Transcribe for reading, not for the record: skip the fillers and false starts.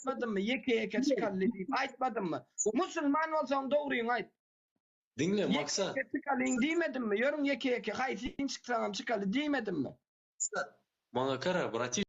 aýtmadymmy ýeke-ýeke çykaly diýip aýtmadymmy? Musulman bolsaň dogryňy aýt. Diňle Maksat. Ýeke-ýeke çykalyň diýmedimmi? Ýörüň ýeke-ýeke haýsyň çyksaňam çykaly diýmedimmi? Maksat. Maňa gara bratiş.